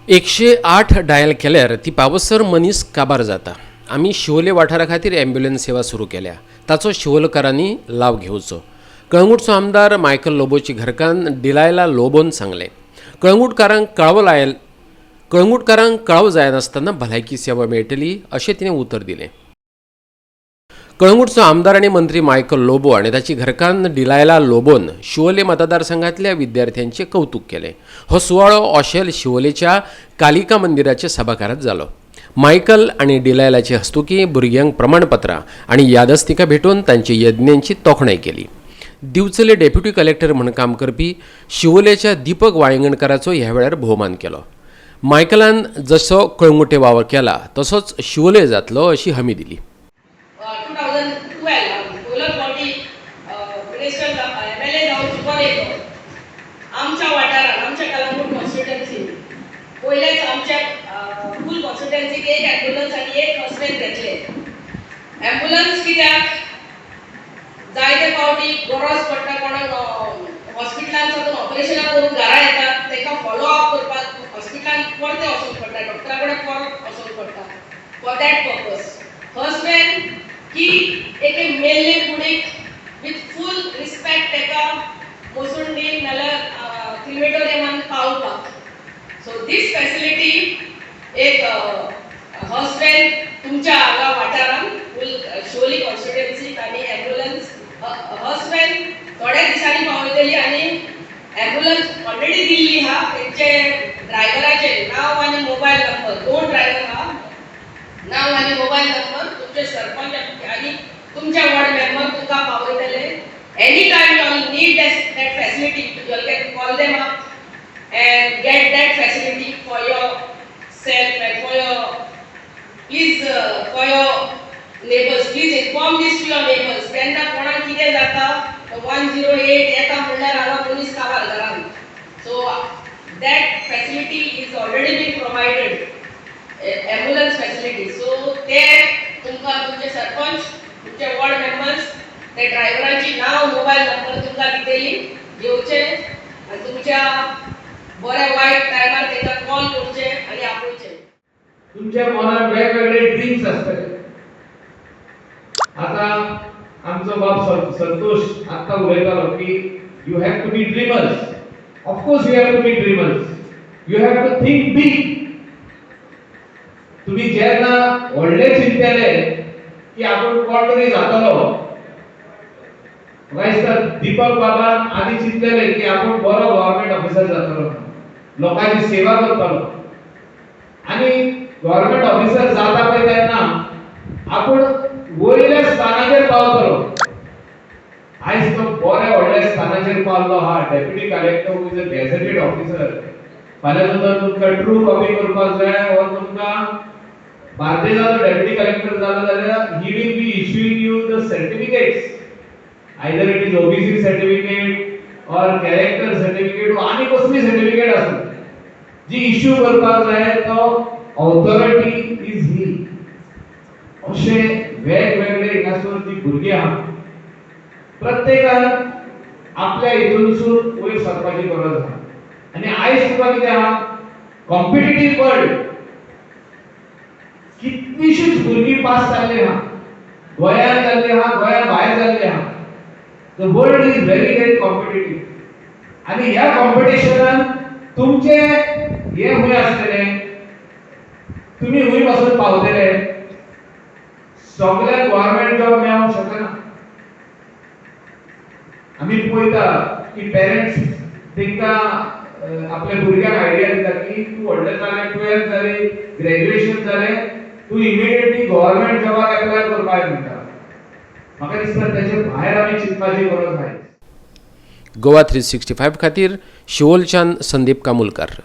108 dial केल्यार ती पावसर मनीस काबार जाता. आमी शिवोले वाठारा खातीर ॲम्ब्युलन्स सेवा सुरू केल्या, ताचो शिवोलकारांनी लाव घेवचो, कळंगूटचो आमदार मायकल लोबोची घरकान्न डिलायला लोबोन सांगलें. कळंगूटकारांक कळाव जायनासतना भलायकी सेवा मेळटली अशें तिणें उतर दिलें. कळंगूटचो आमदार आनी मंत्री मायकल लोबो आनी ताची घरकान्न डिलायला लोबोन शिवोले मतदारसंघातल्या विद्यार्थ्यांचें कौतूक केलें. हो सुवाळो ऑशेल शिवोलेच्या कालिका मंदिराच्या सभाघरांत जालो. मायकल आनी डिलायलाचे हस्तुकीं भुरग्यांक प्रमाणपत्रां आनी यादस्तिकां भेटोवन तांच्या यत्नांची तोखणाय केली. दिवचले डेप्युटी कलेक्टर म्हूण काम करपी शिवोलेच्या दीपक वायंगणकाराचो ह्या वेळार भोवमान केलो. मायकलान जसो कळंगुटे वावर केला तसोच शिवोले जातलो अशी हमी दिली. 2012 पयलोच फावटी मिनिस्टर एमएलए जावन सुपर येयलो. आमच्या वाठारान, आमच्या कलंगूट कॉन्स्टिट्युएन्सीन पयलेच आमच्या फूल कॉन्स्टिट्युएन्सीक एक ॲम्ब्युलन्स आनी एक हॉस्पिटल घेतले. ॲम्ब्युलन्स कित्याक, जायते फावटी गरज पडटा, कोणाक हॉस्पिटलान साकून ऑपरेशनां करून घरा येतात, तांकां फॉलो अप करपाक हॉस्पिटलान परते वचूंक पडटा, डॉक्टरा कडेन परत वचूंक पडटा. फॉर that purpose first की एके मेल्ले कुडीक विथ फूल रिस्पेक्ट ताका मसुंडीन नाल्यार क्रिमेटोरियमान पावपाक. सो दीस फॅसिलिटी एक हॉस्पिटल तुमच्या हांगा वाठारान फूल शिवोली कॉन्स्टिट्युएन्सीक आनी ॲम्ब्युलन्स हॉस्पिटल थोड्या दिसांनी पावयतली आनी ॲम्ब्युलन्स ऑलरेडी दिल्ली आहा. तेंचे ड्रायव्हराचे नांव आनी मोबायल नंबर, दोन ड्रायव्हर आहा, नांव आनी मोबायल नंबर तुमचे सरपंच आनी तुमच्या वॉर्ड मेंबर तुमकां पावयतले. Any time you all need that facility, you all can call them up and get that facility for yourself and for your please for your neighbors. Please inform this to your neighbors. केन्ना कोणाक कितें जाता, 108 येता म्हणल्यार हांगा मनीस काबार घरान. So that facility is already been provided, ambulance facility. So ते तुमकां तुमचे सरपंच, तुमचे वॉर्ड मेंबर्स ते ड्रायव्हराची नांव, मोबायल नंबर तुमकां दितली. घेवचे आनी तुमच्या बऱ्या वायट टायमार तांकां कॉल करचे आनी आपोवचे. तुमच्या मनात वेगवेगळे ड्रीम्स आसतले. आता आमचो बाब संतोष आता उलयतालो की you have to be dreamers. Of course you have to be dreamers. You have to think big. तुम्ही जेन्ना व्हडले चिंतले की आपूण कोण तरी जातलो, म्हाका दिसता दीपक बाबान आदी चिंतलेले की आपूण बरो गव्हर्मेंट ऑफिसर जातलो, लोकांची सेवा करतलो आनी गव्हर्मेंट ऑफिसर जाता पळय तेन्ना आपूण वयल्या स्थानाचेर पावतलो. आयज तो बऱ्या व्हडल्या स्थानाचेर पावलो आहा, Deputy Collector is a gazetted officer. फाल्यां सुद्दां तुमकां ट्रू कॉपी करपाक जाय or तुमकां बार्देजाचो डेप्युटी कलेक्टर जालो जाल्यार he will be issuing you the certificates, either it is OBC certificate or character certificate, आनी कसली सर्टिफिकेट आसूं जी इश्यू करपाक जाय, तो ऑथॉरिटी is ही. अशे वेगवेगळे हिंगासर जी भुरगीं आहा, प्रत्येकान आपल्या हितूनसून वयर सरपाची गरज आहा. आनी आयज तुका कितें आहा, कॉम्पिटेटीव वर्ल्ड, कितलीशीच भुरगीं पास जाल्ली आहा, गोंयांत जाल्ली आहा, गोंया भायर जाल्ली आहा. The world is very very competitive आनी ह्या कॉम्पिटिशनान तुमचे हे खंय आसतले, तुमी खंय पासून पावतले? सगळ्याक गव्हर्मेंट जॉब मेळोंक शकना. आमी पळयता की पेरंट्स तांकां आपल्या भुरग्यांक आयडिया दिता की तूं व्हडलें जालें, 12th जालें, ग्रॅज्युएशन जालें, तूं इमिडिएटली गव्हर्मेंट जॉबाक एप्लाय करपाक म्हणटा. म्हाका दिसता तेचे भायर आमी चिंतपाची गरज आहा. गोवा 365 खातीर शिवोलच्यान संदीप कामुलकर.